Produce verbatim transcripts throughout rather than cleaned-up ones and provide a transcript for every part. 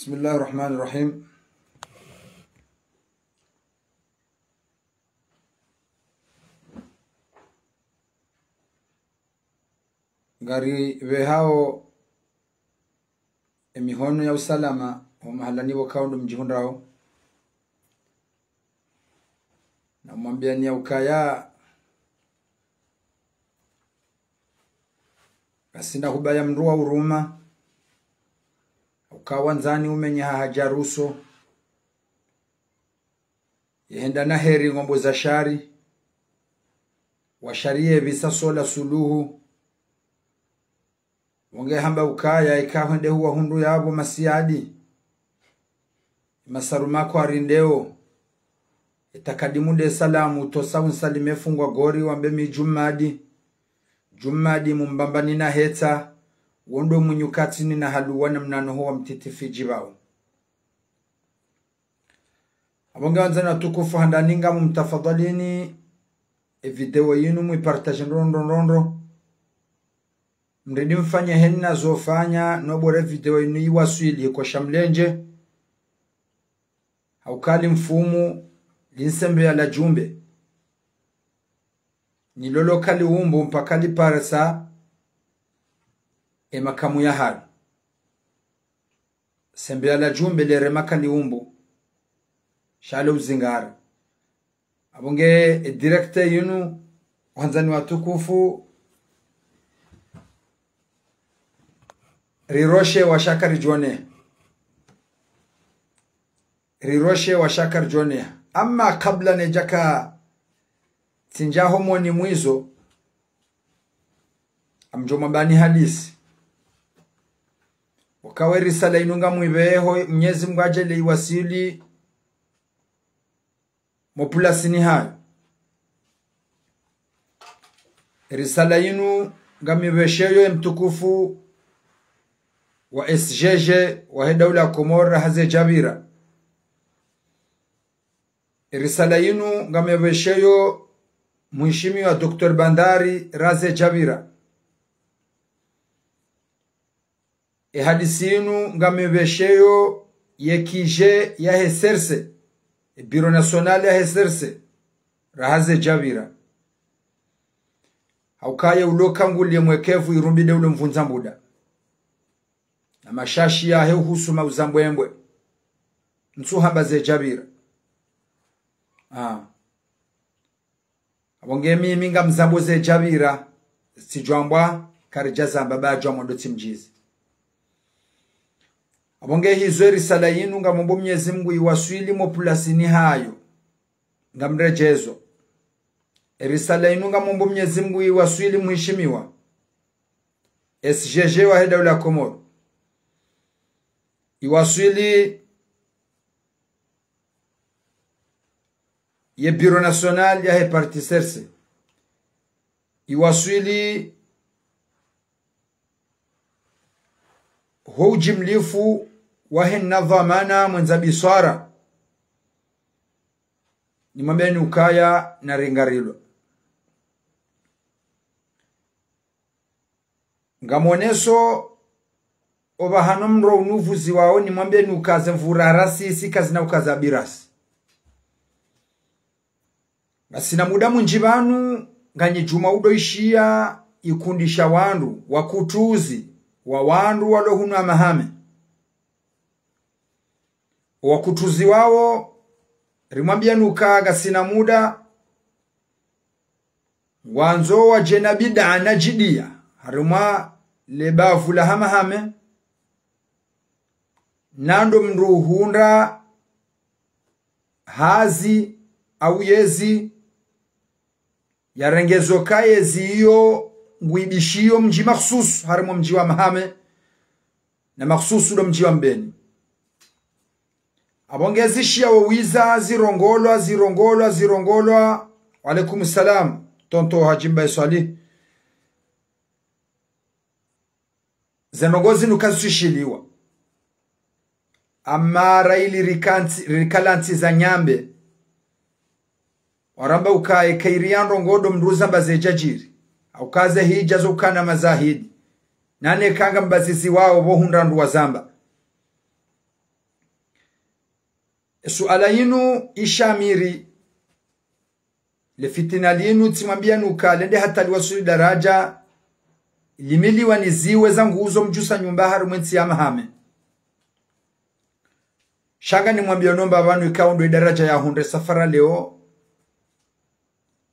بسم الله الرحمن الرحيم. Ngaripvehao emihono ya usalama, ho mahalani pvokao ndo mdjihundrao. Na mwambiani ya ukaya, ngasina hubaya mndru wa huruma, uka wandzani umenyeha hadja ruso, yehenda na heri ngombo za shari, wa shari yepvisa sola suluhu. Pvo nge hamba ukaya ika hwende huwa hundru yapvo masiyadi, masaru makwa rindeo, itakadimu nde salamu, tosa unsalime fungwa gori wambe mi Djumadi. Djumadi mumbambani na hetsa, wondo mwinyukatini na haluwa na mnano ho wa mtiti fidji pvao. Apvo nge wandzani watukufu, handani ngamumtafadhalini, e video yinu muipartage ndrondro ndrondro. Mridi mfanye heni na zofanya, no bora e video yinu iwaswili ko Shamlendje. Hauka li mfumu, li nsembe ya la djumbe. Ni lolo kali umbu mpaka li parisa e makamu ya hali. Sembe ya la djumbe le rema kali umbu. Sha le uzingara. Apvo nge e direct yinu, wandzani watukufu, riroshe wa shaka ridjone. Riroshe wa shaka ridjone. Amma kabla nedjaka tsindja homoni mwizo, ngamdjo mwambani hadisi. Ukawe risala yinu ngamwipveho, Mnyezi Mngu adje le iwaswili mo pulasini hayo. Risala yinu ngamipvesheyo e mtukufu wa S G G wa he daula ya Komori raha ze djabira. Risala yinu ngamipvesheyo mheshimiwa Docteur Bandari raha ze djabira. E hadisi yinu ngamipvesheyo ye Q G ya he C R C, e Bureau National ya he C R C, raha ze djabira. Hauka ye uloka ngulie mwekevu irumbi nde ulo mvundza mbuda. Na mashashi ya he uhusu mauzambwembwe. Ntsu hamba ze djabira. Ah. Apvo nge mimi ngamzambo ze djabira, tsidjwambwa, karidja zamba ba djwamwa ndo tsimdjizi. Apvo nge hizo e risala yinu ngamombo Mnyezi Mngu iwaswili mo pulasini hayo. Ngamredjezo. E risala yinu ngamombo Mnyezi Mngu iwaswili mheshimiwa S G G wa he daula ya Komori. Iwaswili ye Bureau National ya he parti C R C. Iwaswili ho ujimlifu wa he na dhwamana mwendza biswara. Nimwambeni ukaya na ringarilwa. Ngamoneso opvahanu mro unuvuzi wao nimwambeni ukaze mvura rasisi kazina ukaza birasi. Ngasina muda mundji pvanu, nganyi djuma udo ishiya ikundi sha wandru, wakutuzi, wa wandru walo hunu Hamahame. Wakutuzi wao, rimwambia nuka ngasina muda, ngwandzo wadje na bida na djidiya, harimwa le bavu la Hamahame, nando mndru uhundra hazi au yezi, yarengezo ka yezi iyo nguibishiyo mdji makhsusu, harimwa mdji wa Hamahame, na makhsusu ndo mdji wa Mbeni. Apvo ngezi shiya wo wiza, zirongolwa, zirongolwa, zirongolwa. Wa alaikum salam, tonton Hadji Mbaye Swalihi. Ze ndrongoo zinu kazisushiliwa. Amma raili rikantsi, rikala ntsi za nyambe. Waramba ukaye kairi ya ndrongoo ndo mndru uzamba ze djadjiri. Au kaze hidja zo ukana mazahidi. Nane kanga mbazizi wao pvo hundra ndru wazamba. Suala yinu ishamiri, le fitina linu tsimwambiyani uka lende hata liwasuli daraja limiliwa ni ziwe za nguzo mdjusa nyumba harumwa entsi ya Mahame. Sha nganimwambiyani omba pvanu ikao ndo idaraja yahundre safara leo,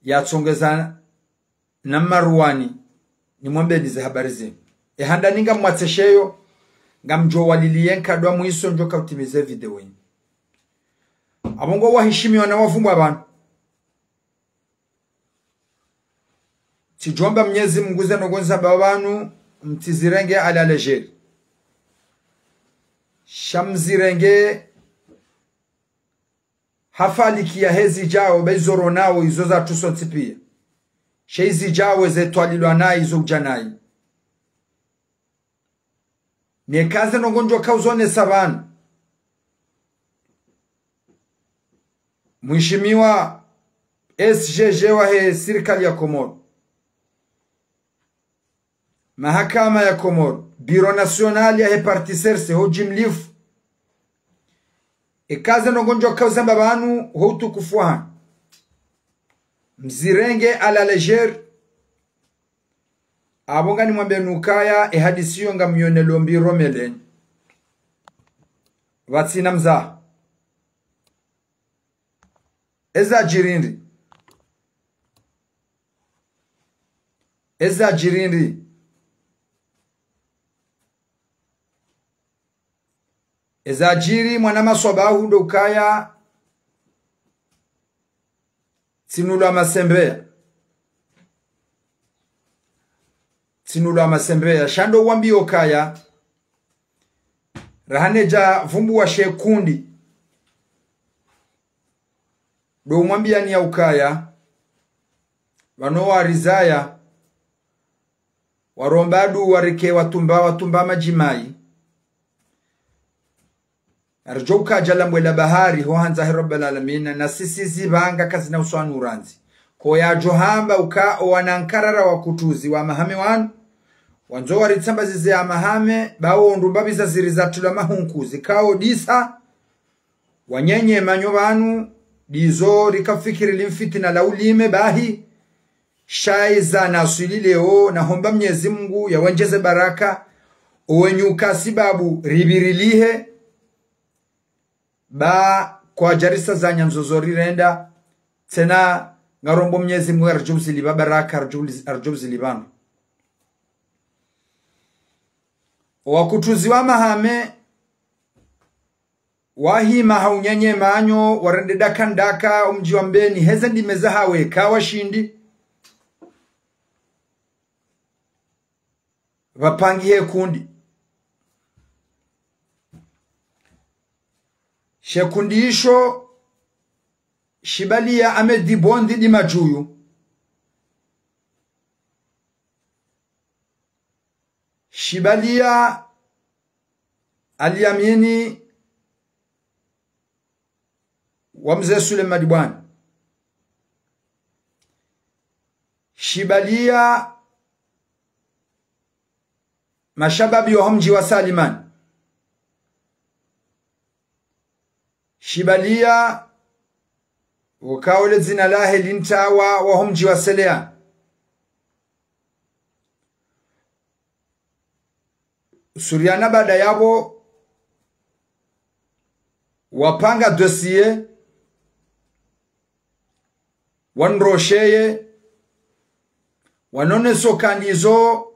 yatsongeza na Maruwani, nimwambeni ze habari zinu. Ehandani ngamwatsesheyo, ngamdjo waliliye nkado wa mwiso ndjo kautimize video yinu. Apvo ngo wahishimiwa na wavumbwa pvanu. Tsidjomba Mnyezi Mungu ze ndrongoo ndzambao pvanu, mtsizirenge à la légère. Sha mzirenge hafalikiya hezi djao, ba izo ronao, izo zatru sontsi piya. She izi djao ze twalilwa nayi, izo udja nayi. Neka ze ndrongoo ndjo kauzonesa pvanu, mhishimiwa S G G wahe sirikali ya Komoro, mahakama ya Komoro, Bureau National yahe Parti C R C ho djimlifu, eka ze ndrongoo ndjo kauzamba pvanu ho utukufu wahanyu, mzirenge à la légère. Apvo nganimwambeni ukaya ehadisi yo ngamyone lombi romeleni. Pvatsina mzaha. Eza djiri ndri? Eza djiri ndri? Eza djiri mwana maswabahu ndo ukaya tsinulwa masembeya. Tsinulwa masembeya. Sha ndo wambiyo ukaya raha nedja vumbuwa she kundi, ndo umwambiyani ya ukaya pvanu warizaya, waromba duwa rike watumba, watumba madji mayi. Aridjo uka djala mbwela bahari ho handza he Rabbal Alamina, na sisi zipvanga kazina uswanu urandzi. Ko yadjo hamba uka owana nkarara wa kutuzi wa Mahame wanu, wandzo waritsambazize ya Mahame, ba wo ndrumba pvi za ziri zatulwa mahunku zikao disa, wanyenye manyo pvanu, ndizo rikafikiri limfitina la ulime bahi, sha iza naswili leo, nahomba Mnyezi Mungu yawendjeze baraka, owenyu uka sibabu ripvirilihe, ba kwadjarisa za nyandzo zo rirenda, tsena ngarombo Mnyezi Mungu aridjo uzilipva baraka, aridjo uzi-, aridjo uzilipva no. Owakutuzi wa Mahame, wahima ha unyenye manyo, warende daka ndaka, omdji wa Mbeni, heze ndime zahawe, kawashindi. Pvapangihe kundi. She kundi isho, shibaliya Amedi Bondi ndi Madjuyu. Shibaliya Aliyamini wa Mze Sulemani Bwani. Shibaliya mashababi wa homdji wa Salimani. Shibaliya ukao le dzina lahe lintawa wa homdji wa Seleani. Suriana baada yapvo wapanga dossier, wanrosheye, wanoneso kandizo,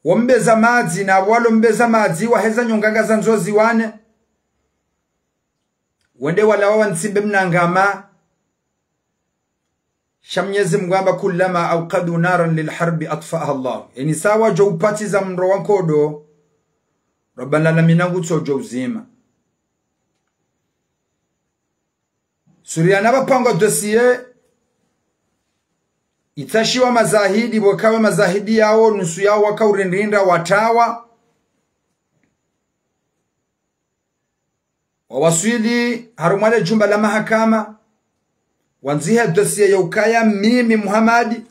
wombeza madzi, na walo mbeza madzi, waheza nyonganga za nzozi wane. Wende walawa wantsimbe mnangama. Sha Mnyezi Mungu amba, كلما أوقدوا نارا للحرب أطفأها الله. Eni sawa djo upatiza mndro wa nkodo, Rabbal Alamina ngutso djo uzima. Suriana pvapangwa dossier, itashiwa mazahidi, pvokawe mazahidi yawo, nusu yawo wakaurindinda watawa. Wawaswili harumwa le jumba la mahakama, wandzihe dossier ya ukaya mimi Muhamadi,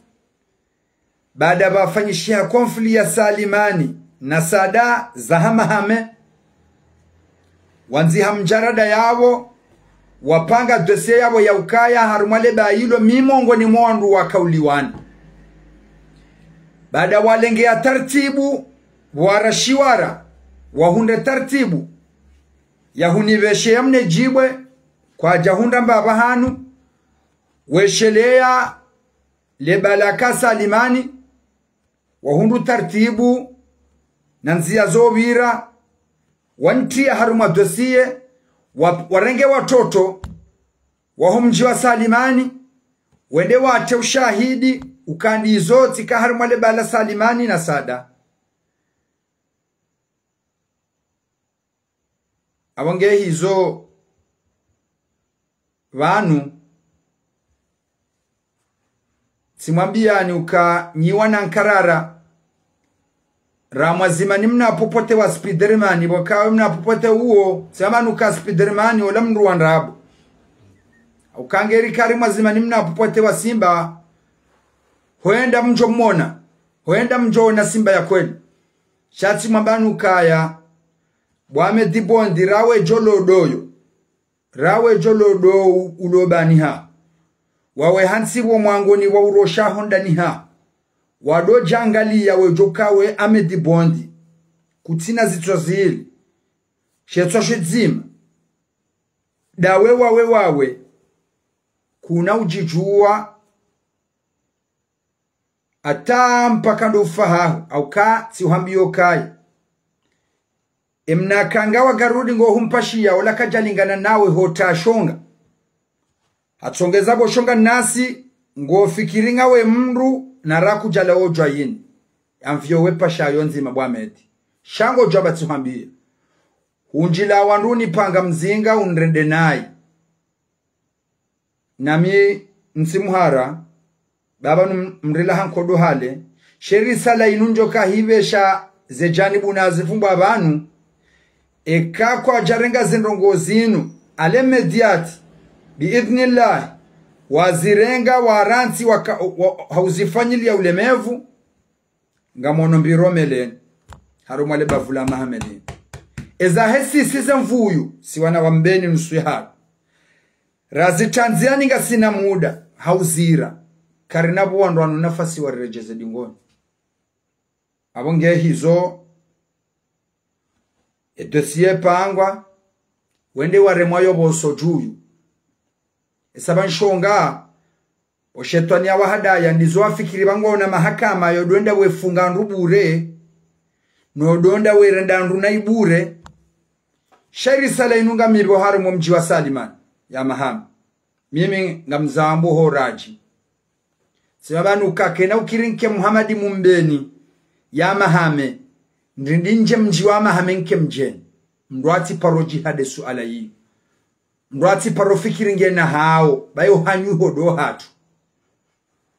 baada pvafanyishiha conflit ya Salimani na Sada za ha Mahame, Wandziha mdjarada yapvo, wapanga dossier yapvo ya ukaya harumwa le bala ilo mi mongoni mwa wandru wakauliwana. Baada walengea tartibu, warashiwara, wahundre tartibu, ya hunipvesheya mnejibwe, kwadja hundra mbapvi hanu, wesheleya le bala ka Salimani, wahundru tartibu na ndzia zo pvira, wantriya harumwa dossier, wa-, warenge watoto waho mdji wa Salimani, wende watre ushahidi uka ndizo tsika harumwa le bala Salimani na Saada. Apvo nge hizo pvanu, tsimwambiyani uka nyi wana Nkarara, ra mwazima ni mna popote wa Spiderman, pvo kawe mna popote uwo, tsimwambiyani uka Spiderman ola mndru wa ndrabo. Uka ngeri kari mwazima ni mna popote wa simba, hwenda mdjo mona, hwenda mdjo ona simba ya kweli. Sha tsimwambiyani ukaya, bo Ahmed Bondi, ra wedjo lodoyo, ra wedjo lodo u-, ulobaniha. Wawe hantsi pvo mwangoni wa urosha hondaniha. Wado djangaliya wedjo kawe Ahmed Bondi. Kutsina zitswa zili. Shetswa shidzima. Dawe wawe wawe. Kuna udjidjuwa. Ata mpaka ndo ufa haho, hauka tsi uhambiyo kayi. Emna kanga wa garudi ngo humpashiya, ola kadjalingana nawe hota shonga. Hatsongeza bo shonga nasi, ngo fikiri ngawe mndru, na ra kudjala odjwa yini. Amviyo we pasha yo ndzima bo Ahmed. Sha ngodjwa ba tsi uhambiya. Hundjila wandru nipanga mzinga unrende nayi. Nami ntsi muhara, baba nu mrila ha nkodo hale, she risala inu ndjo kahipvesha ze janibu na zifumbwa pvanu, eka kwadjarenga zindrongo zinu, ale mediati, bi idhnillah, wazirenga warantsi waka-, wa-, hauzifanyiliya ulemevu, ngamono mbiro meleni, harumwa le bavu la Mahameleni. Eza hesisi ze mvuyu, si wana wa Mbeni nuswi hatu. Razitrandziyani ngasina muda, hauzira. Karina pvo wandru wanu nafasi wariredjeze dingoni. Apvo nge hizo, e dossier pangwa, wende waremwa yo pvoso djuyu. Esaba nshonga, oshetwani ya wahadaya, ndizo wafikiri pvangwa ona mahakama, yo donda wefunga ndru bure, no donda werenda ndru nayi bure. She risala inu ngamipvo harumwa mdji wa Salimani, ya Mahame. Mimi ngamzambo ho radji. Sema pvanu kakena ukiri nke Muhamadi Mumbeni, ya Mahame. Ndrindi ndje mdji wa Mahame nke mdjeni. Mndru atsi paro djihade suala yi. Mndru atsi paro fikiri ngena hawo, bayo hanyu hodo hatru.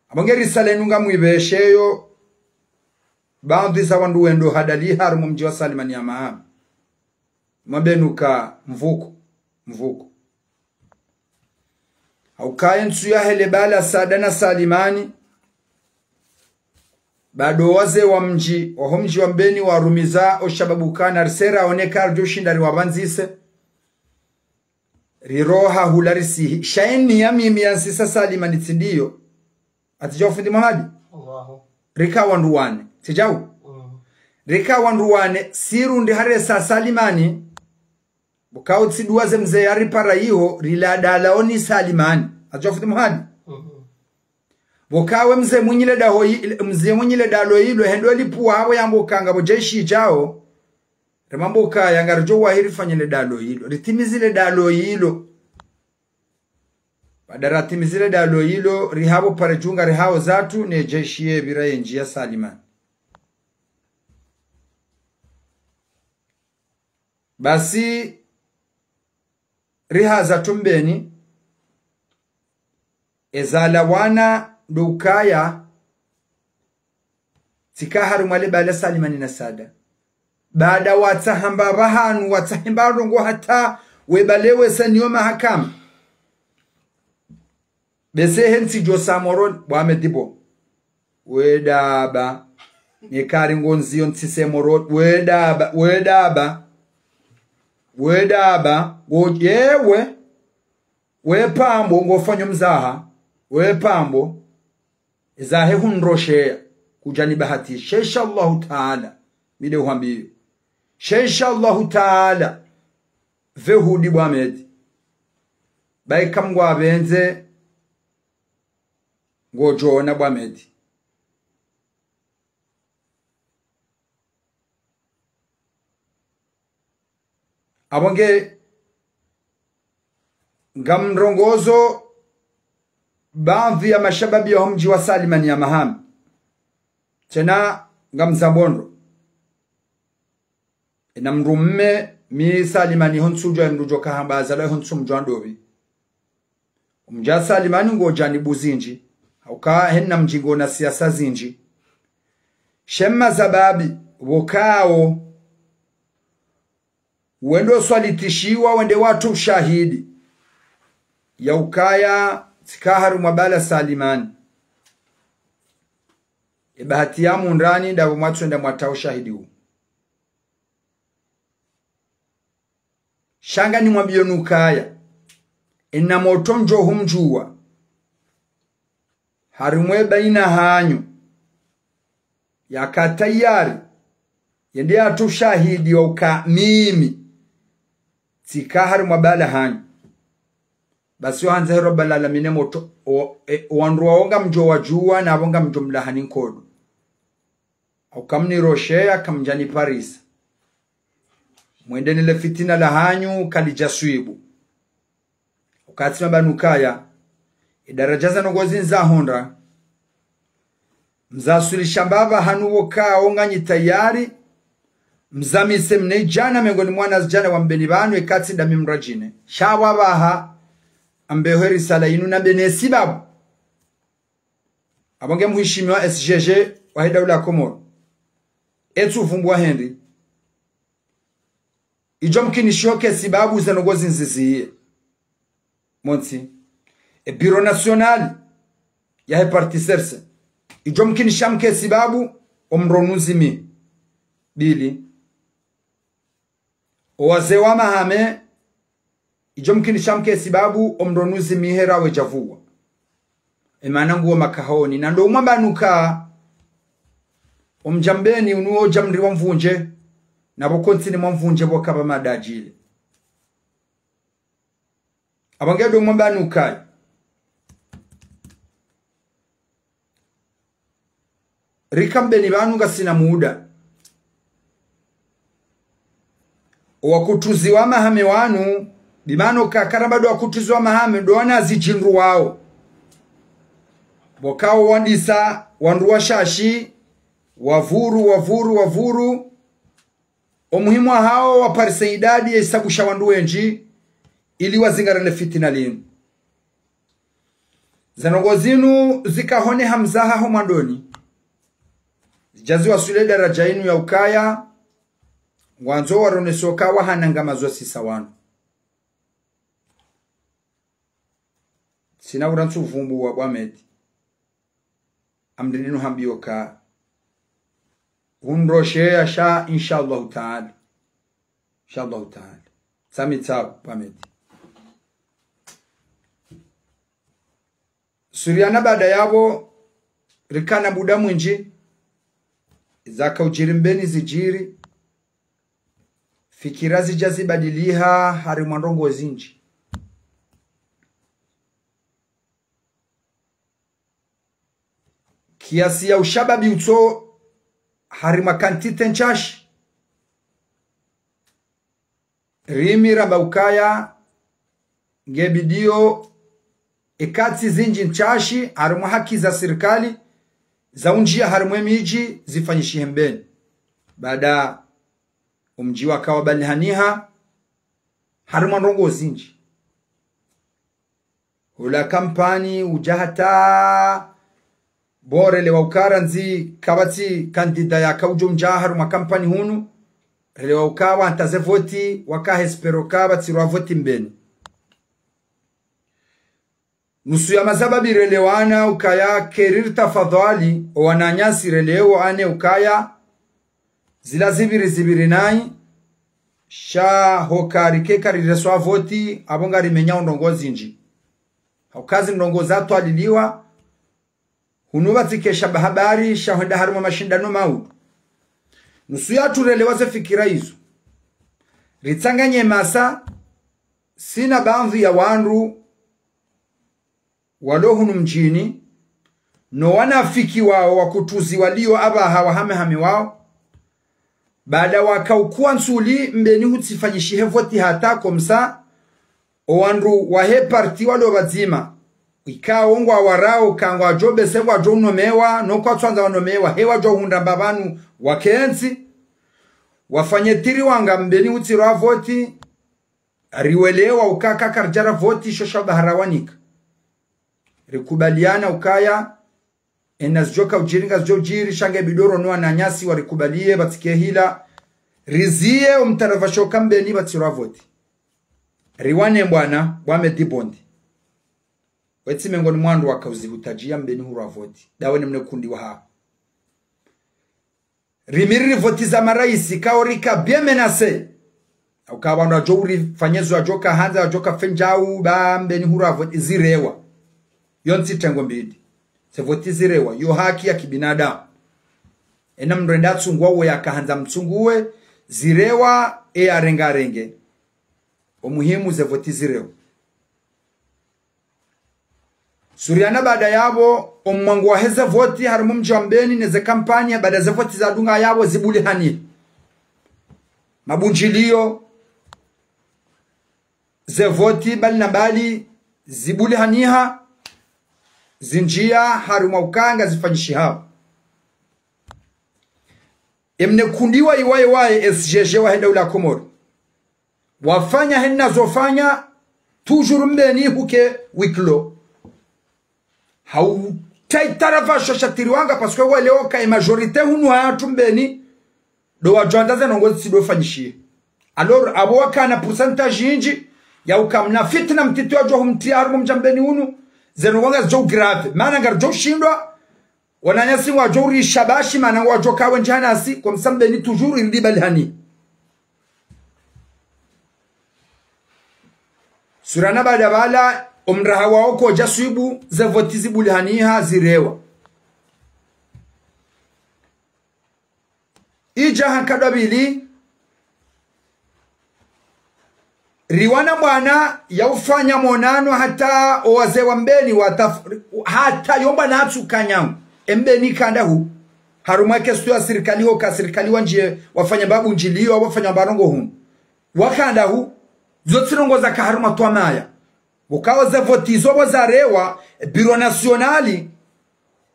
Apvo nge risala inu ngamwipvesheyo, baadhwi za wandru wendo hadali harumwa mdji wa Salimani ya Mahame. Mwambeni uka mvuku, mvuku. Haukaye ntsu yahe le bala Saada na Salimani, bado wazee wa mdji, waho mdji wa Mbeni warumiza oshababu kana risera oneka ridjo shinda riwapvandzise. Riroha hula risihi. Sha eni ya mimi ya nsisa Salimani tsi ndiyo. Atsi djau fundi Muhamadi? Allahu. Rika wandru wane. Tsi djau? Mm. Rika wandru wane. Siru ndi haresa Salimani. Pvo kawo tsi duwa ze mze ya ripara iho, rila dala oni Salimani. Atsi djau fundi Muhamadi? Mm. Pvo kawe mze mwinyile daho yi-, mze mwinyile dalo ilo, hendo lipvuwa apvo yambo kanga pvo jeshi djao. Remambo kaya ngaridjo wahi rifanye le dalo ilo. Ritimizi le dalo ilo. Baada ratimizi le dalo ilo, rihapvo pare djunga rihao zatru ne jeshi ye pvira ye ndji ya Salimani. Basi, riha zatru Mbeni, eza lawana ndo ukaya, tsika harumwa le bala Salimani na Saada. Baada watsaha mba pvahanu, watsahe mba ndrongo hata, we bale wesa niyo mahakama. Bese he ntsi djo sa Moroni, bo Ahmed bo. We daba. Nekari ngondziyo ntsi se Moroni, we daba, we daba. We daba, ngo, yewe, we pambo, ngofanyo mzaha, we pambo, zahe hunrosheya, kudjani bahati, she insha Allahu Taala, mi de uhwambiyo. She insha Allahu Taala, pve hudi bo Ahmed. Bayi kamngwa pvendze, ngodjo ona bo Ahmed. Apvo nge ngamrongozo baadhwi ya mashababi ya ho mdji wa Salimani ya Mahame. Tsena ngamzambo ndro. Ena mdru mme mi Salimani ho ntsudjwa, mdru djo kahamba azalwa ho ntsumdjwa ndopvi. Omdji wa Salimani ngodjanibu zindji, hauka hena mdji ngona siasa zindji. She mma zababi, pvo kawo, wendo swalitishiwa, wende watru ushahidi, ya ukaya tsika harumwa bala Salimani. E bahati ya mundrani, ndapvo mwatsuenda mwatra ushahidi wu. Sha nganimwambiyo nukaya, ena motro ndjo humdjuwa, harumwa e baina hanyu, yaka tayari, yende yatru ushahidi wa uka mimi, tsika harumwa bala hanyu. Basi ohandza hero bala la mine motro, o, e, wandru wawo ngamdjo wadjuwa, na apvo ngamdjo mlahani nkodo. Hauka mnirosheya, kamdjaniparisa. Mwende nele fitina la hanyu, kalidja swibu. Hauka tsi mamba nukaya, e daraja za ndrongo zinu zahondra. Mzaswilisha mbapvi hanu pvo kawo nganyi tayari, mzamise mne idjana mengoni mwa wanazidjana wa Mbeni pvanu, eka tsi ndami mradjine. Sha pvapvaha, ambe ho e risala inu nambe ne sibabu. Apvo nge muhishimiwa S G G wa he daula ya Komoro. Etsu vumbuwa hindri. Idjo mkinishiho ke sibabu ze ndrongo zinu ziziye. Montsi. E Bureau National ya he parti C R C. Idjo mkinisha mke sibabu omdru unu zimi. Pvili. Owazee wa Mahame, idjo mkinisha mke sibabu omdru unu zimi hera wedja vuwa. E mana nguwo makahoni, na ndo umwamba nuka, omdji wa Mbeni unu wodja mri wa mvundje, na pvo kontsini mwa mvundje pvo kapva madadjile. Apvo nge ndo umwamba nuka. Rika Mbeni pvanu ngasina muda. Owakutuzi wa Mahame wanu, bimano kakara bado wakutuzi wa Mahame, ndo wana zidjindru wawo. Pvo kawo wandisa, wandru washashi, wavuru, wavuru, wavuru. Omuhimu wahawo waparise idadi ya isabu sha wandru wendji, ili wazingare le fitina linu. Ze ndrongo zinu zikahoneha mzaha ho mwandoni. Zidja ziwaswili daraja inu ya ukaya, ngwandzo waronese uka wahana ngama zosisa wanu. Tsina ura ntsu vumbuwa bo Ahmed. Amri ninu hambiyo ka. Humrosheya sha, insha Allahu Taala. Insha Allahu Taala. Tsami tsabu, bo Ahmed. Suriana baada yapvo, rikana muda mwindji, zaka udjiri Mbeni zidjiri, fikira zidja zibadiliha harimwa ndrongo zindji. Kiasi ya ushababi utso harimwa kantite ntsashi. Rimi ramba ukaya, nge bidiyo, ekati zindji ntsashi, harimwa haki za sirikali, za undjia harimwa emidji, zifanyishihe Mbeni. Baada omdji waka wabalihaniha, harimwa ndrongo zindji. Hula kampani udja hata bo relewa uka randzi kapvatsi kandida yaka udjo ndja harumwa kampani hunu. Relewa uka wantaze voti, waka hespero kapvatsi rwa voti Mbeni. Nusu ya mazababi relewana ukaya keri ritafadhwali, owananyasi relewo ane ukaya, zila zipviri zipviri nayi, Sha hoka rike karireswa voti, apvo ngarimenyao ndrongoo zindji. Hauka zi ndrongoo zatwaliliwa, hunu pvatsikesha ba habari, sha hwenda harumwa mashindano mau. Nusu yatru relewa ze fikira izo. Ritsanganye masa, sina baadhwi ya wandru walo hunu mdjini, no wanafiki wao wakutuzi walio apvaha wahamehame wao. Baada waka ukuwa ntsuli mbeni hutsifanyishihe voti hata komsa, o wandru wahe parti walo pvadzima, ikao ngwawarao ka ngwadjo bese ngwadjo unomewa, no kwatswandza wanomewa, he wadjo hundra mbapvanu wakentsi, wafanye tiri wanga mbeni hutsirwa voti, riwelewa uka ka karidjara voti sho sha bahara wanika. Rikubaliana ukaya, ena zidjoka udjiri ngazidjo udjiri, sha nge bidoro no wananyasi warikubalie, pvatsike hila, rizie omtaravasho ka mbeni pvatsirwa voti. Riwane mbwana, bwa Medi Bondi. Wetsi mengoni mwa wandru waka uzihutadjia mbeni hurwa voti. Dawe ne mne kundi waha. Rimiriri voti za maraisi, kao rika bien menacé. Uka wandru wadjo urifanye zo wadjoka handza, wadjoka fendjau, ba mbeni hurwa voti, zirewa. Yo ntsi tengo mbili. Ze voti zirewa, yo haki ya kibinadamu. Ena mndru enda atsungua uwe yaka handza mtsunguwe, zirewa, e yarengarenge. O muhimu ze voti zirewa. Suriana baada yapvo, omwango wahe ze voti harumwa mdji wa Mbeni, ne ze kampanya, baada ze voti zadunga yapvo, zibulihani. Mabundjilio, ze voti mbali na mbali, zibulihaniha, zindjia harumwa uka ngazifanyishihao. Emne kundi wa iwaye waye S G G wahenda ula Komoro. Wafanya hena zofanya, toujours Mbeni huke huis clos. Hau taitara pvasho sha tiri wanga, parce que wale oka e majorité hunu hatru Mbeni, ndo wadjo andza ze ndrongoo zitsidofanyishiha. Alors, apvo wakana pourcentage indji, ya uka mna fitna mtiti wadjo humtria harumwa mdji wa Mbeni unu, ze ndrongoo ngazidjo grave. Mana ngaridjo shindwa, wananyasi ngwadjo urishabashi, mana ngwadjo kawe ndjana si, komsa Mbeni toujours iridi balihani. Suriana baada pvala, omraha wao kodja swibu, ze voti zibulihaniha, zirewa. Idja ha nkado ya pvili, riwana mbwana ya ufanya monano hata owazee wa Mbeni wataf-, hata yo mbwana atsukanyangu. E Mbeni kanda hu. Harumwa kesto ya sirikali hoka sirikali wandjie wafanya mabundjilio, wafanya mbarongo hunu. Wakanda hu, zo tsi ndrongoo zaka harumwa twamaya. Ukao ze voti zo pvo zarewa, Bureau National,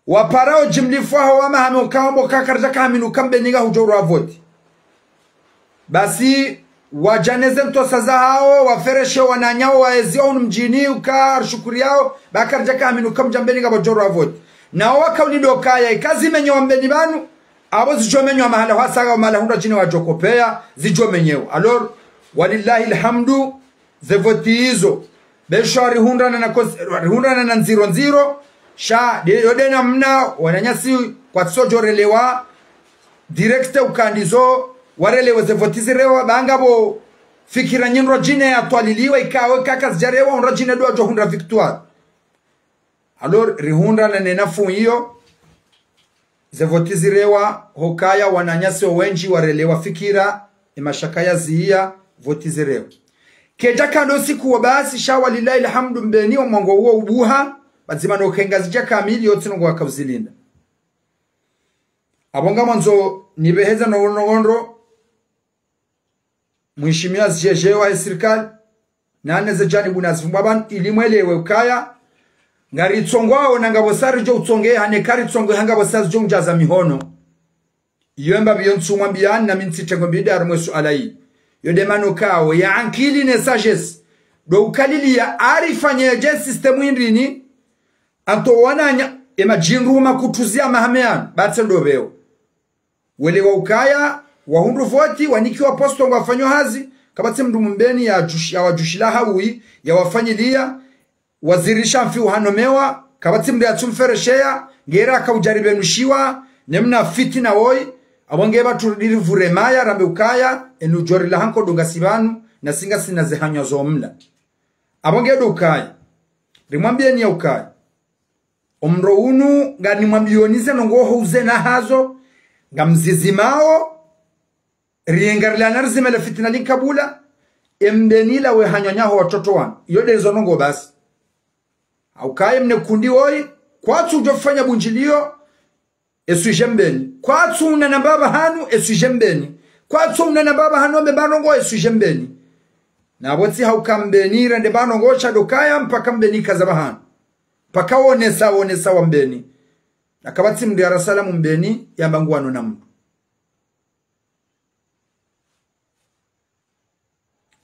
wapara o jimlifu waho wa mahame ukao mbo ka karidja kahaminu ka Mbeni ngahudjo urwa voti. Basi, wadja ne ze ntosa zahao, wafereshe wananyao, waezi wa hunu mdjini, uka arishukuriao, ba karidja kahaminu ka mdji wa Mbeni ngapvo djo urwa voti. Nao waka ulindo kaya, ika zimenyewa Mbeni pvanu, apvo zidjo menyewa mahala hwasa ngao mahala hundra djine wadjo kopeya, zidjo menyewa. Alors, walillahi alhamdu, ze voti izo. Besho rihundrana na kos-, rihundrana na ndziro ndziro. Sha, de, yo de namna, wananyasi kwatsodjo relewa. Direct uka ndizo, warelewe ze voti zirewa, ba ngapvo fikira nyindro djine yatwaliliwa, ikawe kaka zidjarewa, undra djine ndo wadjo hundra victoire. Alors, rihundrana ne nafu iyo, ze voti zirewa, hokaya wananyasi wendji warelewa fikira, e mashaka yaziya, voti zirewa. Kedja kando siku wa basi, sha walillahi alhamdu Mbeni omwango uwo ubuha, pvadzima no ke Ngazidja kamili, yo tsi ndrongoo waka uzilinda. Apvo ngamwandzo nipveheze no, no, no, Mheshimiwa S G G wahe sirikali, nane ze janibu nazivumbwa pvanu ili mwelewe ukaya, ngaritsongwao na ngapvo sa ridjo utsongeha, ne karitsongeha ngapvo sa zidjo mdjaza mihono. Iyo mbapvi yo ntsumwambiyani nami ntsitengo mbidi harumwa e suala ili. Yo de mana ukao, ya ankili ne sagesse. Ndo ukaliliya arifanye dje système hindrini, anto wananya, e madjindru makutuzi ya mahame yanu, ba tsi ndo pveo. Welewa ukaya, wahundru voti, wanikiwa posto ngwafanyo hazi, kapvatsi mndru Mbeni ya djush-, ya wadjushila hawuyi, ya wafanyiliya, waziri sha mfi uhanomewa, kapvatsi mndru yatsumferesheya, ngera aka udjaribenushiwa, ne mna fitina woyi, Apvo nge pvatsu ridiri pvure maya rambe ukaya, enu djori la hanko dunga si pvanu, na singa sina ze hanywa zo mla. Apvo nge ndo ukaya. Rimwambiyeni ya ukaya. Omro unu, nganimwambiyoni ze ndrongoo houze na hazo, ngamzizimao, riengarilana rizime le fitina linkabula, embeni la we hanywa nyaho watoto wanu. Iyo nde zo ndrongoo basi. Haukaye mne kundi woyi, kwatsu udjo fanya bundjiliyo, eswije mbeni. Kwatsu unana mbaba hanu, eswije mbeni. Kwatsu unana mbaba hanu, mbe pvanu ngo, eswije mbeni. Na pvotsi hauka mbeni, rende pvanu ngo, sha ndo ukaya, mpaka mbeni kaza pvahanu. Mpaka wonesa, wonesa wa mbeni. Na kapvatsi mndru ya rasala mu mbeni, yamba nguwano na mndru.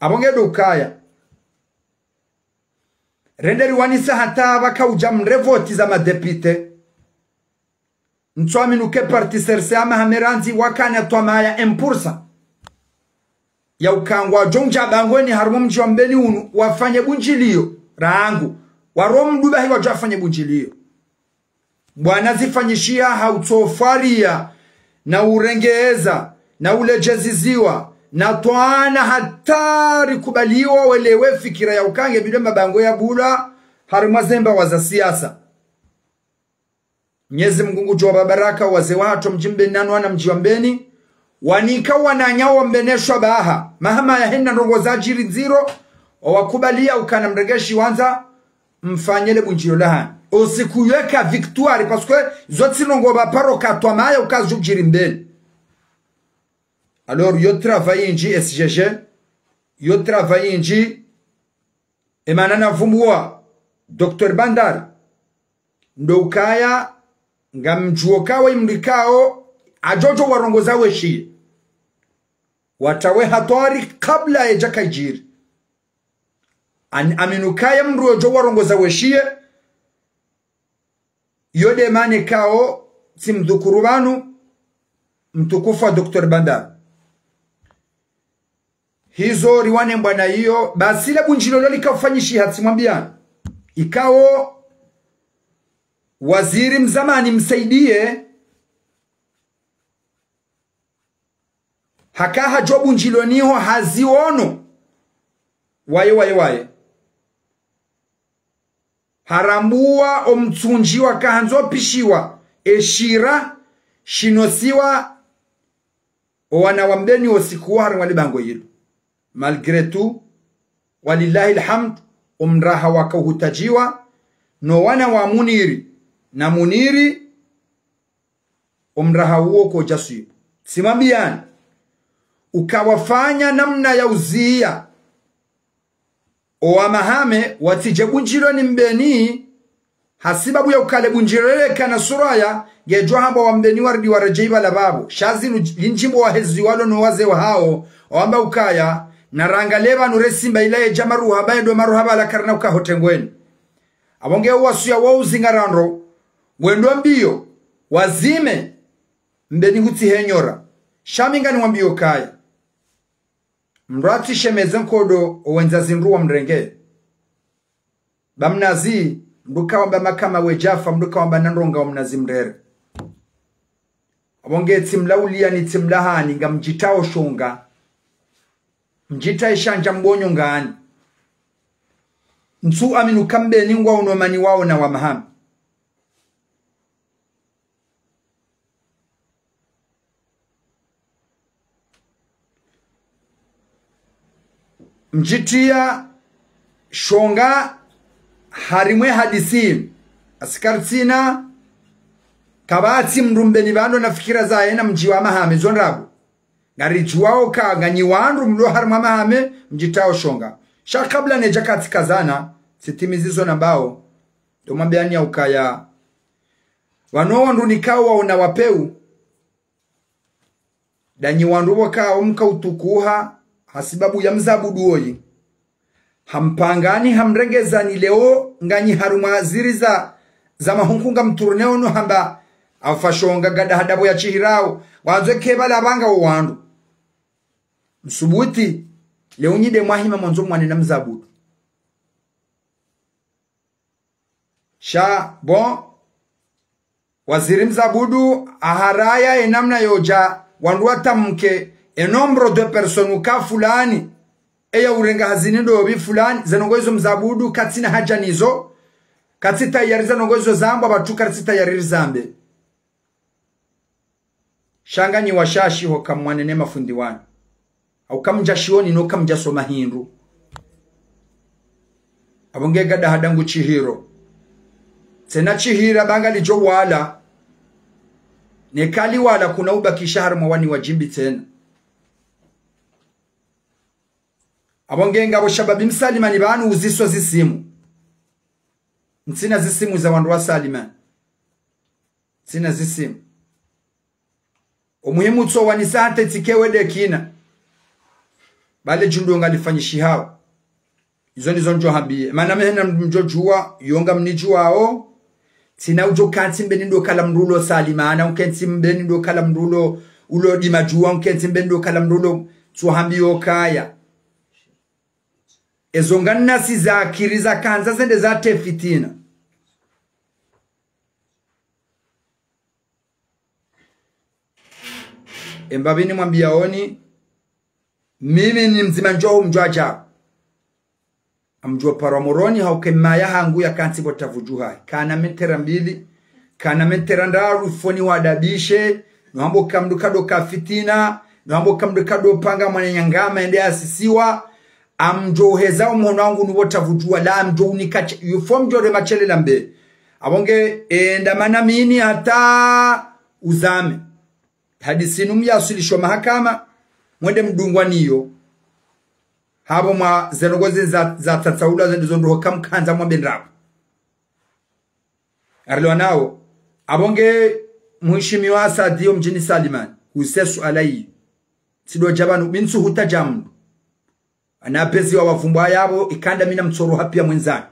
Apvo nge ndo ukaya. Rende riwanisa hata pvaka udja mre voti za madepite. Ntsu aminu ke parti serse ama hamerandzi wakana twamaya un pour cent. Ya ukaya ngwadjo undja bangweni harumwa mdji wa mbeni unu wafanye bundjiliyo. Rangu. Waro mduba hi wadjo wafanye bundjiliyo. Bwana zifanyishiha ha utsofwariya, na urengeza, na uledjeziziwa, na twana hata rikubaliwa welewe fikira ya uka nge bile mabango ya bula, harumwa zemba wa za siasa. Mnyezi Mngu ngudjo wapva baraka, wazee wahatru mdji mbeni nanu wana mdji wa mbeni, wanika wananya wa mbeni shwabaha, mahama ya hena ndrongoo za djiri ndziro, wawakubaliya ukana mrengeshi wandza, mfanye le bundjiliyo lahani. Osiku yeka victoire, parce que zo tsi ndrongoo pvaparo katwamaya uka zudjiri mbeni. Alors, yo travail indji S G G, yo travail indji, emana na vumbuwa, Docteur Bandar, ndo ukaya, ngamdjuwo kawa imrikao, adjodjo warongoza weshiye. Watawe hatwari kabla yedja kayidjiri. An-, aminu kaya mndru yodjo warongoza weshiye. Iyo nde mana ikao tsimdhukuru pvanu mtukufu wa Docteur Bandar. Hizo riwane mbwana iyo, basi le bundjiliyo lolika ufanyishiha tsimwambiyani. Ikao waziri mzamani Msaidié haka hadjo bundjiliyo niho haziono. Waye, waye, waye. Harambuwa omtsundji waka handzo pishiwa, eshira, shinosiwa, owana wa mbeni osiku wo harumwa libango yilo. Malgré tout, walillahi alhamd, omraha waka uhutadjiwa, no wana wa Muniri, na Muniri, omraha uwo kodja swibu. Tsimwambiyani, uka wafanya namna ya uziya. Owa Mahame, watsidje bundjiliyo ni mbeni, hasibabu ya uka le bundjiliyo leka na suraya, ngedjo hamba wa mbeni waridi waredjeyi pvala pvapvo. Sha zinu lindjimbo waheziwalo no wazee wahao, wamba ukaya, na rangaliye pvanu re simba ila yedja maruha, ba yendo maruha pvala karina uka hotengweni. Apvo nge uwasuya wa uzingarandro, wendo mbiyo, wazime, mbeni hutsi henyora. Sha mi nganiwambiyo kaya. Mndru atsishemeze nkodo owendza zindru wamrenge. Ba mnazi, mndru kawamba makama wedjafa, mndru kawamba na ndronga wa mnazi mrere. Apvo nge tsimlauliya ni tsimlahani ngamdjitao shonga. Mdjitaye shandja mbonyo ngani. Ntsu aminu ka mbeni ngwa unomani wawo na wa Mahame. Mdjitiya shonga harimwa e hadisi. Asikari tsina, kapvatsi mndru mbeni pvanu na fikira zahe na mdji wa Mahame, zo ndrabo. Ngaridjuwao ka nganyi wandru mlo harimwa Mahame, mdjitao shonga. Sha kabla nedja katsikazana, tsitimizi zo nambao. Ndo mwambiyani ya ukaya. Pvanu wandru nikao waona wapvewu. Ndanyi wandru pvwakao mka utukuha, hasibabu ya mzabudu woyi. Hampangani hamrengezani leo nganyi harumwa ziri za, za mahunku ngamturneo no hamba, afa shonga gada hadapvo ya shihirao, wandzo eke pvala pvanga wo wandru. Msubuti, leo nyi nde mwahima mwandzo mwane na mzabudu. Sha, bon, waziri mzabudu, aharaya ye namna yodja wandru watamke, e nombre de personnes uka fulani, eya urenga hazini ndopvi fulani, ze ndrongoo izo Mze Abudu, katsina haja nizo, katsi tayari ze ndrongoo izo zambwa, pvatsu karitsi tayari rizambe. Sha nganyi washashi hoka mwanene mafundi wanyu. Hauka mdja shioni no kamdja soma hindru. Apvo nge gada hadangu shihiro. Tsena shihira ba ngalidjo wala. Neka liwala kuna ubakisha harumwa wani wa djimbi tsena. Apvo nge ngapvo shababi Msalimani pvanu uziswa zisimu. Ntsina zisimu za wandru wa Salimani. Ntsina zisimu. Omuhimu tso wanisa hata tsike wede kina. Bale djundru ngalifanyishihao. Izo ndizo ndjo hambiye. Mana mehena mdjo djuwa, yo ngamnidjuwao. Tsina udjo kantsi mbeni ndo kala mndru ulo Salimana, ukentsi mbeni ndo kala mndru ulo, ulo dima djuwa, ukentsi mbeni ndo kala mndru ulo, tso hambiyo kaya. Ezo nganasi za akiri za kandza zende za te fitina. Emba pvini mwambiyaoni, mimi ni mdzima ndjo mdjwadja. Amdjo parwa Moroni hauka emaya hangu ya kantsi pvo tavudjuha. Kana metera mbili, kana metera ndraru foni wadabishe, no hambo ka mndru kado ka fitina, no hambo ka mndru kado panga mwananyangama ende asisiwa, amdjo uheza omhono wangu nupvo tavudjuwa la amdjo unika che, yufo mdjo rema shele lambe. Apvo nge, enda mana mini hata uzame. Hadisi inu mya aswilisho mahakama, mwende mdungwa niyo. Hapvo mwa ze ndrongoo ze za, za tsatsaulwa ze ndizo ndroho kamkandza mwambe ndrabo. Arilewa nao, apvo nge muhishimiwa Asadi yo mdjini Salimani, usesu alayi. Tsido dja pvanu, mi ntsu hutaja mndru. Ana apezi wa wavumbwa yapvo, ikanda mina mtsoro hapvi ya mwendzani.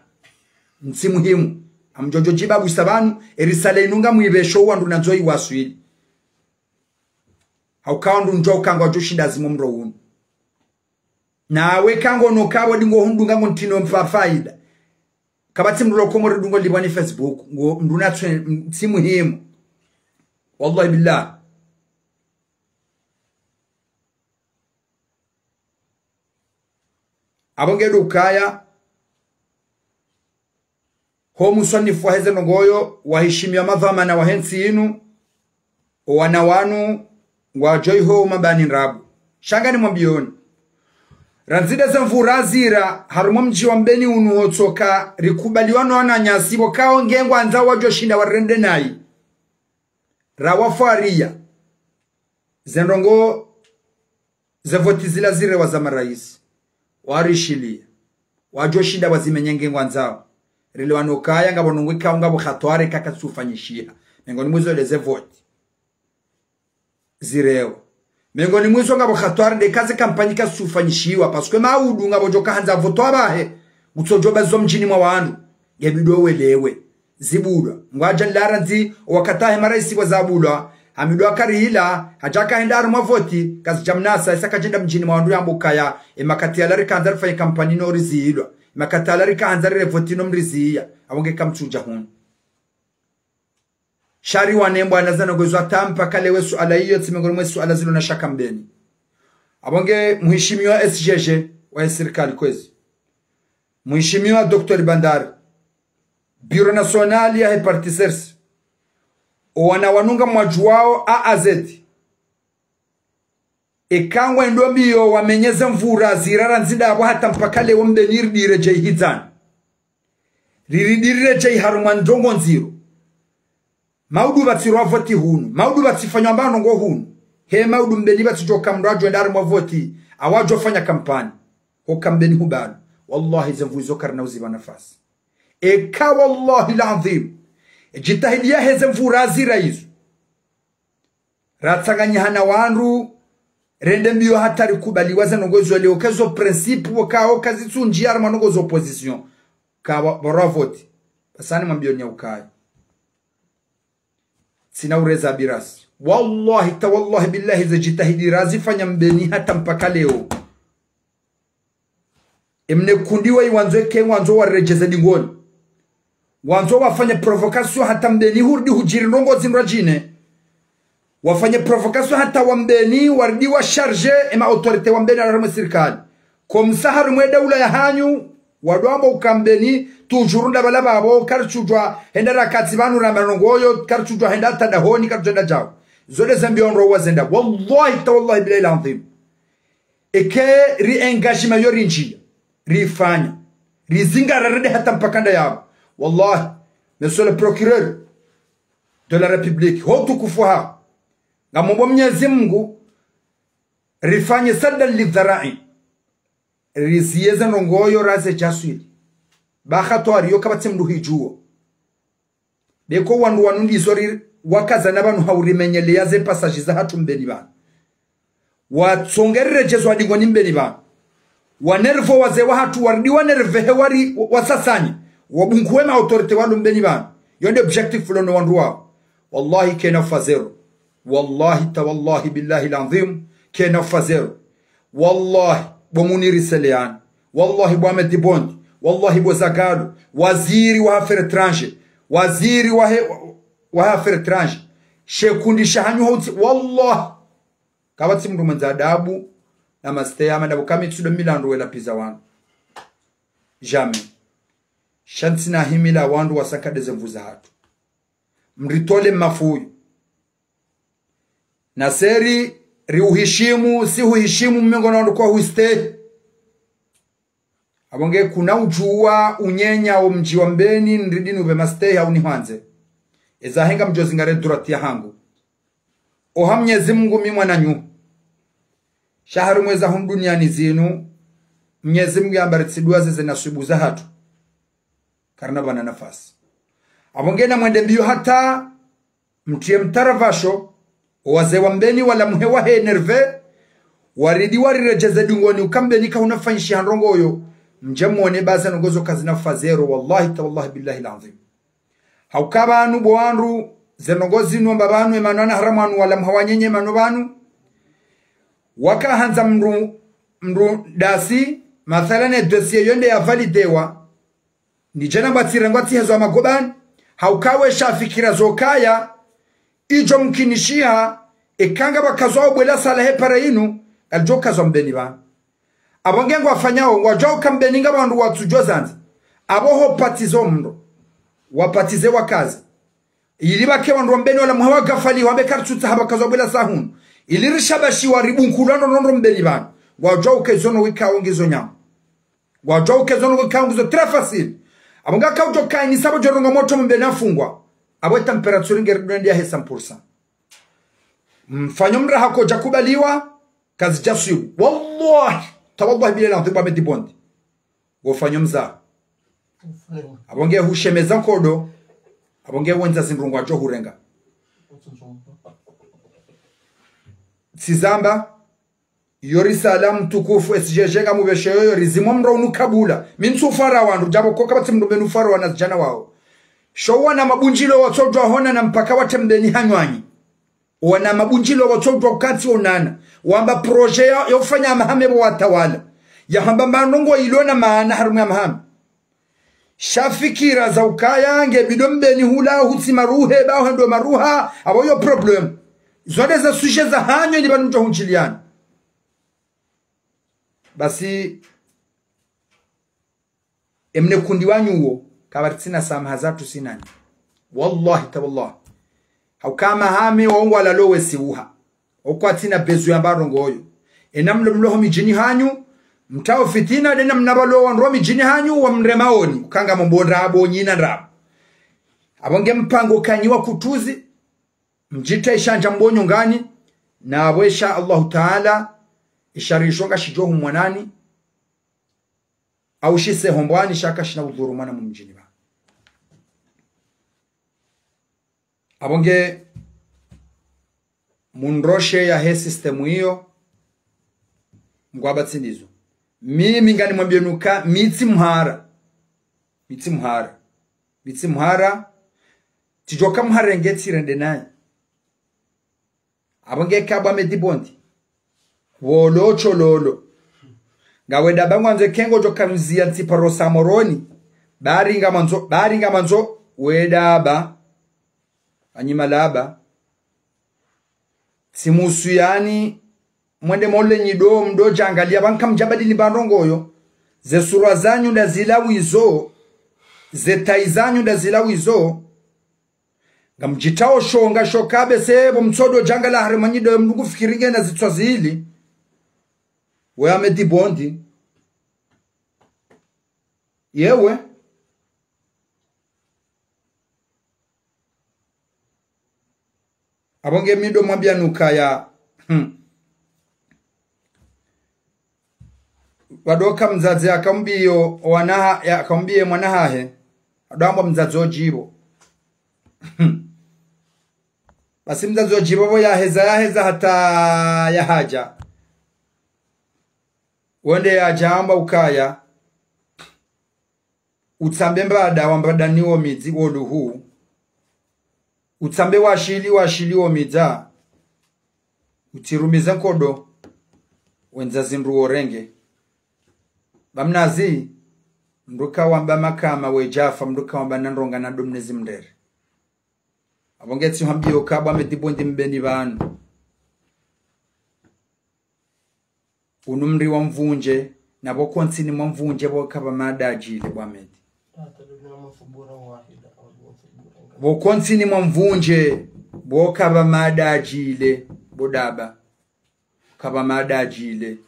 Ntsi muhimu. Amdjo djo djiba bwisa pvanu, erisala inu ngamwipvesho wandru nandzo iwaswili. Hauka wandru ndjo ukangwa djo shinda zimo mro unu. Nawe kango no kabo dingo hundunga ngo ntino mfa faida. Kapvatsi mndru lo Komori dungo libwani Facebook, ngo mndru natswe, ntsi muhimu. Wallahi billah. Apvo nge ndo ukaya, ho muswanifu waheze ndrongoo yo, wahishimiwa madhwamana wahe ntsi inu, owana wanu, ngwadjo iho mabani ndrabo. Sha nganimwambiyoni. Randzi de ze mvura zira, harumwa mdji wa Mbeni unu hotsoka, rikubaliwa no wananyasi, pvo kao nge ngwandzao wadjo shinda warende nayi. Rawafwariya. Ze ndrongoo ze voti zila zirewa za maraisi. Warishiliya. Wadjo shinda wazimenye nge ngwandzao. Rilewa no kaya ngapvo ndrongoo ikao ngapvo hatwari kaka tsufanyishiha. Mengoni mwa izo de ze voti. Zirewa. Mengoni mwa izo ngapvo hatwari de ka ze kampanyi kazitsufanyishiwa. Parce que maudu ngapvo djo kahandza voto apvahe. Kutsodjo baziwa mdjini mwa wandru. Nge bidi welewe. Zibulwa. Ngwadja nlarandzi, owakati wahe maraisi pvwa zabulwa, Hamidu Akarihila, hadja kahenda harumwa voti, kazidja mnasa, isa kadjenda mdjini mwa wandru yambe ukaya, emakati yala rikahandza rifanye kampanyi no rizihilwa, emakati yala rikahandza rire voti no mrizihiya, apvo nge kamtsudja hunu. Sha ri wane mbwana zana ngwezo hata mpaka leo suala iyo, tsi mengoni mwe suala zilo na shaka Mbeni. Apvo nge muhishimiwa S G G wa sirikali kwezi. Muhishimiwa Docteur Bandari. Bureau National yahe Parti CRC. Owana wanu ngamwadjuwao A à Z. Eka ngwendo mbiyo wamenye ze mvura zira randzi ndapvo hata mpaka leo Mbeni ridire djeyi hidzani. Riridire djeyi harumwa ndrongoo ndziro. Maudu pvatsirwa voti hunu. Maudu pvatsifanywa mba ndrongoo hunu. He maudu Mbeni pvatsidjoka mndru adjo enda harumwa voti. Awadjo fanya kampanyi. Hoka Mbeni hubalo. Wallahi ze mvura izo karina uzipva nafasi. Eka wallahi l'adhwim. Edjitihadi yaheze mvura zira izo. Ratsanganyiha na wandru. Rende mbiyo hata rikubaliwa ze ndrongoo izo leo. Kezo principe pvo kao kazitsundjiya harumwa ndrongoo zo opposition. Ka pvo, pvo rwa voti. Basani mwambiyoni ya ukaya. Tsina ureza birasi. Wallahi, ta wallahi, billahi, ze djitihadi razifanya Mbeni hata mpaka leo. Emne kundi wa iwandzo eke wandzo waredjeze dingoni. Wandzo wafanye provocation hata Mbeni hurudi hudjiri ndrongoo zindrwadjine. Wafanye provocation hata wa Mbeni, waridi wa charger ema autorité wa Mbeni harumwa sirikali. Comme ça harumwa daula ya hanyu, wadjo amba uka Mbeni, toujours nda bala babo, karitsudjuwa hwenda rakati pvanu ramba ndrongoo yo, karitsudjuwa hwenda hata dahoni, karitsudjuwa hwenda djao. Zo nde zembi ondro wazenda. Wallahi, tawallahi, billahi al-azim. Eka ri engagement yo rindjiya, rifanya, rizingara rende hata mpaka nda yapvo. Wallahi, monsieur le procureur de la République, ho utukufu waho, ngamomba Mnyezi Mungu, rifanye saddan lidhara'i, riziye ze ndrongoo yo raze jaswili. Ba hatwari yo kapvatsi mndru hidjuwo. Beko wandru wanu ndizo ri, wakazana pvanu ha urimenyeleya ze passage za hatru Mbeni pvanu. Watsonge riredjezwa dingoni Mbeni pvanu. Wanerve wazee wahatru, waridi wanerve he wari, wa, wasasanyi. Wabunkuwe ma autorité walo Mbeni pvanu. Yo nde objectif lo no wandru wao. Wallahi, kena fa zéro. Wallahi, tawallahi, billahi al-azim, kena fa zéro. Wallahi, bo Muniri Seleani. Wallahi, bo Ahmed Bondi. Wallahi, bo Zagalo. Waziri wa affaires étrangères. Waziri wa he, wa affaires étrangères. Shekundi shahanyu hotsi. Wallahi. Kapvatsi mndru mwendza adabu na mastehi hama ndapvo kami tsudo milandu wela piza wanu. Jamais. Sha ntsina himila wandru wasakade ze nvu zahatru. Mritole mafuyu. Nasi ri, riuhishimu, si huhishimu mmengo na wandru kwa hustehi. Apvo nge kuna udjuwa unyenya wo mdji wa Mbeni, nridi nupve mastehi au nihwandze. Eza henga mdjo zingare durati ya hangu. Oha Mnyezi Mungu mi mwananyu. Sha harumwa eza hunu duniani zinu, Mnyezi Mungu yamba ritsidwaze ze nasibu zahatru. Karina pvana nafasi. Apvo nge na mwende mbiyo hata mtriye mtaravasho, owazee wa Mbeni wala muhe wahe nerve, waridi wariredjeze dingoni uka Mbeni kahuna fanyishiha ndrongoo yo, mdje mwone ba ze ndrongoo zo kazina fa zéro, wallahi, tawallahi, billahi al-azim. Hauka pvanu bo wandru, ze ndrongoo zinu amba pvanu, emana na haramu wanu wala muha wanyenye emana pvanu, waka handza mndru, mndru ndasi, mathalan e dossier yo nde ya validewa, ni djana bwa tsirengwa tsihezwa magobani, hauka we sha fikira zo kaya, idjo mkinishiha, eka ngapvo kazwa ubwela sala he para inu, alidjo kazwa Mbeni pvanu. Apvo nge ngwafanyao, ngwadjuwa uka Mbeni ngapvo wandru watsudjo zandza. Apvo ho patizo mndro. Wapatize wakazi. Ili pvake wandru wa Mbeni wala muha wagafali, wambe karitsutsaha pvakazwa ubwela sahunu. Ili rishabashiwa ribunkulwa ndro ndro ndro Mbeni pvanu. Ngwadjuwa uka izo no wikao ngizo nyamu. Ngwadjuwa uka izo no wikao ngizo très facile. Apvo ngaka udjo kaini sabo djo rongo motro Mbeni afungwa. Apvo température ngeri dwendi ya he cent pour cent. Mfanyo mraha kodja kubaliwa, kazidja swibu. Wallahi, tawallahi billahi al-azim bo Ahmed Bondi. Ngofanyo mzaha. Apvo nge hushemeza nkodo, apvo nge wendza zindru ngwadjo hurenga. Tsizamba, yo risala mtukufu S G G ngamupveshe yoyo rizimo mndro unu kabula. Mi ntsufara wandru, djapvo koka pvatsi mndru Mbeni ufara wana zidjana wao. Sho wana mabundjilo watsodjuwa hona na mpaka watrembeni hanywanyi. Wana mabundjilo watsodjuwa ukantsi onana. Wamba projet ya, ya ufanya amahame pvo watawala. Yahamba manongo ilo na maana harumwa ya mahame. Sha fikira za ukaya nge bido Mbeni hula hutsi maruhe, ba hwendo maruha, apvo yo problème. Zo nde za sujet za hanyu ni pvanu mdjo hundjiliana. Basi, emne kundi wanyu wo, kapvatsina samaha zatru sinani. Wallahi, tawallahi. Hauka mahame wa ungwala lowe siuha. Okwatsina bezu ya mbarongo oyo. Ena mlo mloho midjini hanyu, mtao fitina, dena mnabalo wandru wa midjini hanyu, wa mremaoni, ukanga mombo ndrabo, nyina ndrabo. Apvo nge mpango kanyi wa kutuzi, mdjita ishandja mbonyo ngani, na apvo insha Allahu Taala, isharisho ngashidjo humwanani, au shise hombwani shaka shina udhuru mwana mumdjini ba. Apvo nge mundroshe ya he système iyo, ngwaba tsindizo. Mimi ngani mwambie nuka, mi tsi mhara. Mi tsi mhara. Mi tsi mhara. Tsidjoka mhara nge tsirende naye. Apvo nge kabwa Medi Bondi. Wolo tsololo. Ngawe daba ngwandzo kengo djoka mzia ntsipa rosa Moroni. Bari ngamandzo, bari ngamandzo, we daba. Anyi malaba. Tsimusu yani, mwende mole nyi ndo, mdo djangaliya, pvanu kamdjabadili pva ndrongo yo. Ze surwa zanyu nda zila wizo, ze tayi zanyu nda zila wizo. Ngamdjitao shonga shoka bese pvo mtsodo djangala harimwa nyi ndo mdru ngufikiri ngena zitswa zili. We Ahmed Bondi. Yewe. Apvo nge mi ndo mwambia nukaya. Hmm. Pvado ka mdzadze akambiyo wanaha-, ya akambiye mwana hahe. Ado amba mdzadze odjibu. Hmm. Basi mdzadze odjibu pvo yaheza, yaheza hata yahadja. Wonde yadja amba ukaya. Utsambe mbada wa mbada ni wo midzi wo luhu. Utsambe washili washili wo midza. Utsirumize nkodo. Wendza zindru worenge. Ba mnazi, mdru kawamba makama we djafa, mdru kawamba na ndronga na ndo mnezi mrere. Apvo nge tsi hambiyo ka bo Ahmed Bondi mbeni pvanu. Unu mri wa mvundje, na pvo kontsini mwa mvundje pvo kapva madadjile bo Ahmed. Pvo kontsini mwa mvundje, pvo kapva madadjile, bo daba. Kapva madadjile.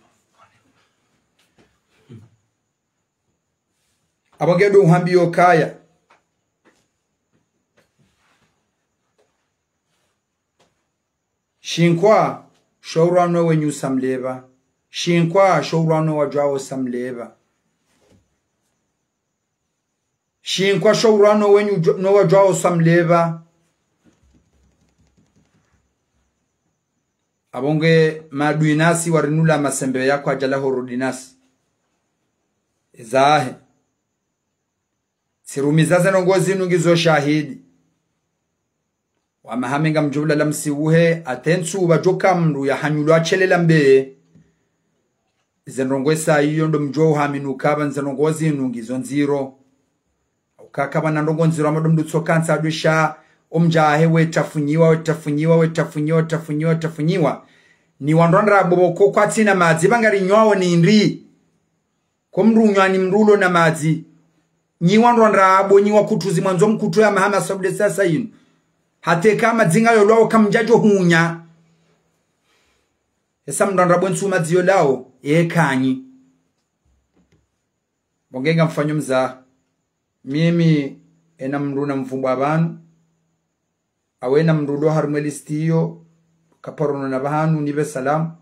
Apvo nge ndo uhambiyo kaya. Shinkwa, sho urwanwe wenyu usamleva. Shinkwa, sho urwanwe wadjwao usamleva. Shinkwa, sho urwanwe wenyu djo-, no wadjwao usamleva. Apvo nge madui nasi warinula masembe ya kwadjala horudi nasi. Zahe. Tsirumiza ze ndrongo zinu ngizo shahidi. Wa mahame ngamdjo ulala msiuhe, ata ntsu pvadjoka mdru yahanyulwa shelela mbe. Ze ndrongo esa iyo ndo mdjo uhamini ukaya ze ndrongo zinu ngizo ndziro. Ukaya kapvana ndrongo ndziro hama ndo mdru tsoka ntsa adwisha, omdjahe wetafunyiwa, wetafunyiwa, wetafunyiwa, wetafunyiwa, wetafunyiwa. Ni wandru wandrabo pvoko kwatsina madzi, pvangari nywao ni ndri. Ko mdru unywani mdru ulo na madzi. Nyi wandru wandrabo, nyi wakutuzi mwandzo mkutu ya mahama sabude sasa yinu. Hata eka madzi ngayo lwao kamdjadjo hunya. Esa mdru wandrabo ntsu madzi yo lwao, ye kanyi. Bo nge ngamfanyo mzaha. Mimi ena mdru na mvumbwa pvanu. Awe na mdru ndo harimwa listi iyo, kaparo nona pvahanu nipve salamu.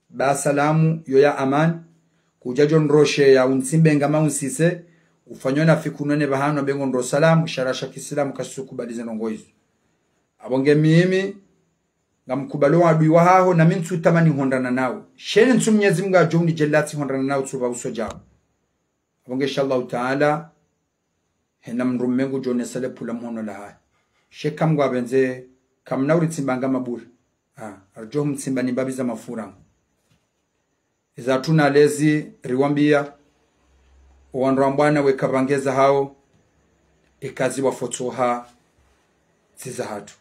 Ba salamu yo ya amani. Kudjadjo ndroshe ya untsimbe ngama untsise. Ufanyo na fikunone pvahanu ambe ngo ndro salamu, shara sha kisilamu kashitsukubali ze ndrongo izo. Apvo nge mimi, ngamkubalo wadui wahaho, na mi ntsutamani hondrana nawo. Shene ntsu Mnyezi Mungu adjo unidjelatsi hondrana nawo tsuba uso djawo. Apvo nge inshallah taala, hena mdru mme ngudjo nesele pula mhono lahahe. Sheka Mngu apvendze, kamna uritsimba nga mabure. Ah, aridjo humtsimba ni mbapvi za mafura. Iza tuna lezi riwambia, owandru wambwana weka pvangeza hawo, ikazi wafotsoha, tsi za hatru.